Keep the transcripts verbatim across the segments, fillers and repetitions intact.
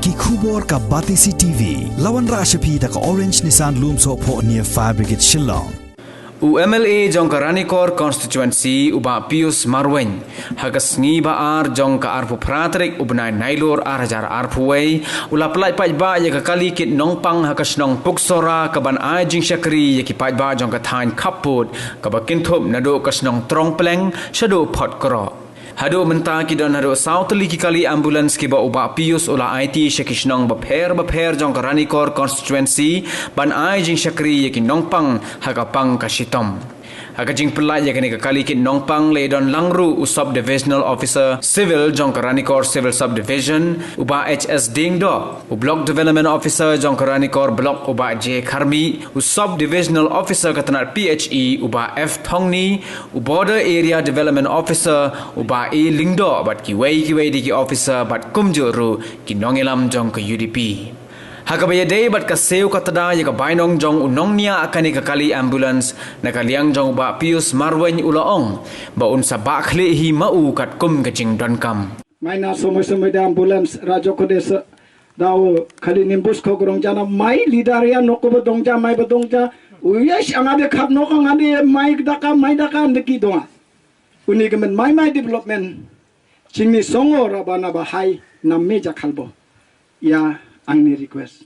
Ki khubor ka Batesi T V. La wanrah sha phi da ka Orange Nissan Lumsohphoh near Fire Brigade Shillong. U M L A jong ka Ranikor Constituency u Bah Pius Marwein, ha ka sngi ba ar jong ka arphew phra tarik u bnai Nailur ar hajar arphew wei, u la pyllait paidbah ïa ka kali kit nongpang ha ka shnong Puksora kaban ai jingshakri ïa ki paidbah jong ka thaiñ Khappud, kaba kynthup naduh ka shnong Trongpleng shaduh Photkroh. Haduh mynta ki don haduh saw tylli ki kali ambulance kiba u Bah Pius u la aiti sha ki shnong bapher bapher jong ka Ranikor Constituency ban ai jingshakri ïa ki nongpang ha ka pang ka shitom. Ha ka jingpyllait ïa kane ka kali kit nongpang la ïadon lang ruh u Sub Divisional Officer Civil jong ka Ranikor Civil Subdivision u Bah H S Diengdoh, u Block Development Officer jong ka Ranikor Block u Bah J Kharmi, u Sub Divisional Officer ka tnat P H E u Bah F Thongni, u Border Area Development Officer u Bah A Lyngdoh bad kiwei kiwei de ki officer bad kumjuh ruh ki nongïalam jong ka U D P. Ha kaba ïadei bad ka siew ka tda ïa ka bainong jong u nongñiah kane ka kali ambulance, na ka liang jong u Bah Pius Marwein u la ong ba un sa bah khlieh hi ma u katkum ka jingdonkam. Mai na somoi somoi da ambulance rajo kode se da u khali nimbus ko grong jana mai lidaria noko ba dongja mai ba dongja. Uyesh angade khap noko angade mai daka mai daka ndeki donga. Uni kemen mai mai development. Chingni songo raba na ba hai na meja khalbo. Ya angni request.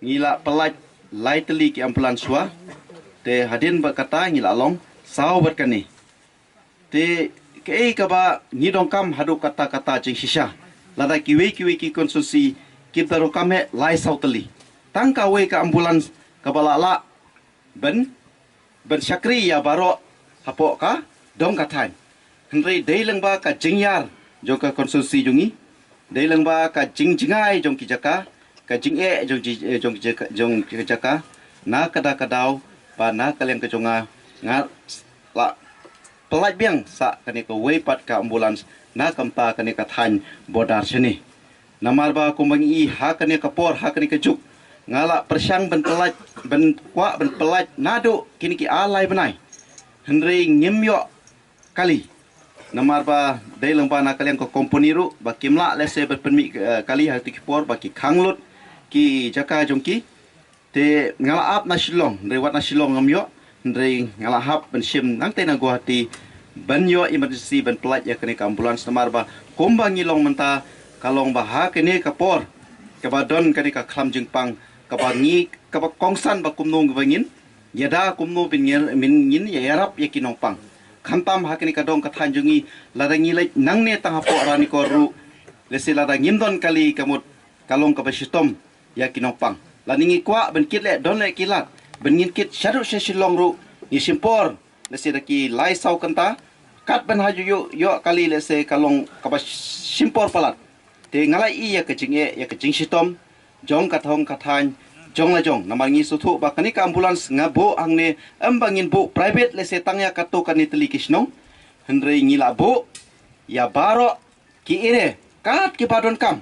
Ngi la pyllait lai tylli ki ambulance shuwa. Te hadien bad kata ngi la long saw bad kane. Te kaei kaba ngi donkam haduh kata kata jingshisha. Lada kiwei kiwei ki constituency ki da donkam heh lai saw tylli. Tang kawei ka ambulance kaba la lah ban ban shakri ïa baroh hapoh ka dong ka thaiñ. Hynrei dei lyngba ka jingïar jong ka constituency jong ngi, dei lyngba ka jingjngai jong ki jaka, ka jingeh jong ki jong ki jaka, na ka da ka daw ba na ka liang ka jong nga, nga la pyllait biang sa kane kawei pat ka ambulance na ka bynta kane ka thaiñ border shane. Namar ba kumba ngi i ha kane ka por ha kane ka juk nga la pyrshang ban pyllait ban kwah ban pyllait naduh kine ki ar lai bnai. Hynrei ngim ïoh kali. Namar ba dei lyngba na ka liang ka company ruh ba kim lah lehse ban pynmih kali ha kito ki por ba ki khang lut ki jaka jong ki. Te nga la ap na Shillong, hynrei wat na Shillong ngam ïoh, hynrei nga la hap ban shim nangtei na Guwahati ban ïoh emergency ban pyllait ïa kane ka ambulance namar ba kumba ngi long mynta ka long ba ha kane ka por kaba don kane ka khlam jingpang kaba ngi kaba kongsan ba kumno ngi ba ngin ïada kumno bin ngin ïarap ïa ki nongpang. Khamtam ha kane ka dong ka thaiñ jong ngi lada ngi leit nangne tang hapoh Ranikor ruh lehse lada ngim don kali ka mut ka long kaba shitom ïa ki nongpang. Lane ngi kwah ban kit leh don leh ki lad ban ngin kit shaduh sha Shillong ruh ngi shim por lehse da ki lai saw kynta kat ban ha ju ïoh kali lehse ka long kaba shim por palat. Te nga la i ïa ka jingeh ïa ka jingshitom jong ka thong ka thaiñ jong la jong namar ngi sngewthuh ba kane ka ambulance nga buh hangne em ba ngin buh private lehse tang ïa kato kane tylli ki shnong. Hynrei ngi la buh ïa baroh ki area kat kiba donkam.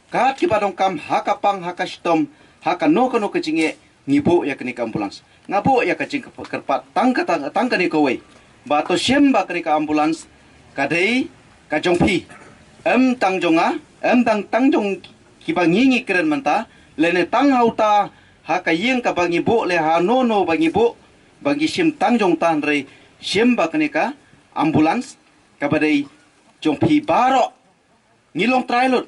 Kat kiba donkam ha ka pang ha ka shitom ha kano kano ka jingeh ngi buh ïa kane ka ambulance. Nga buh ïa ka jingkyrpad tang ka tang tang kane kawei ba to shim ba kane ka ambulance ka dei ka jong phi. Em tang jong nga em tang tang jong kiba ngi ngi kren mynta lane tang ha uta ha ka ïing kaba ngi buh le ha no no ba ngi buh ba ngi shim tang jong ta hynrei shim ba kane ka ambulance kaba dei jong phi baroh. Ngi long trai lut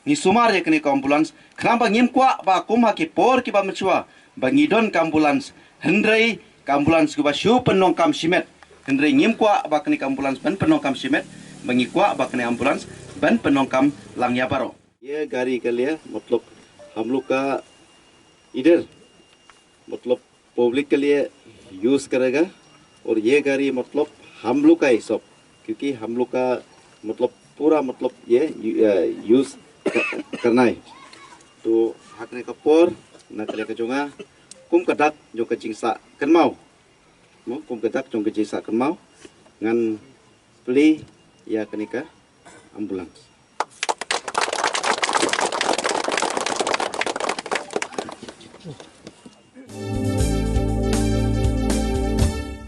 ngi sumar ïa kane ka ambulance khnang ba ngim kwah ba kum ha ki por kiba mynshuwa ba ngi don ka ambulance hynrei ka ambulance kiba shu pynlong kam shimet. Hynrei ngim kwah ba kane ka ambulance ban pynlong kam shimet ba ngi kwah ba kane ambulance ban pynlong kam lang ïa baroh. ये गाड़ी के लिए मतलब हम लोग का इधर मतलब पब्लिक के लिए यूज़ करेगा और ये गाड़ी मतलब हम लोग का ही सब, क्योंकि हम लोग का मतलब पूरा मतलब ये यू- अ, यूज़ क- करना है। तो hakne ka por na kale ka jong nga kum ka dak jong ka jingsa kynmaw. Mo kum ka dak jong ka jingsa kynmaw ngan plie ïa kane ka ambulance.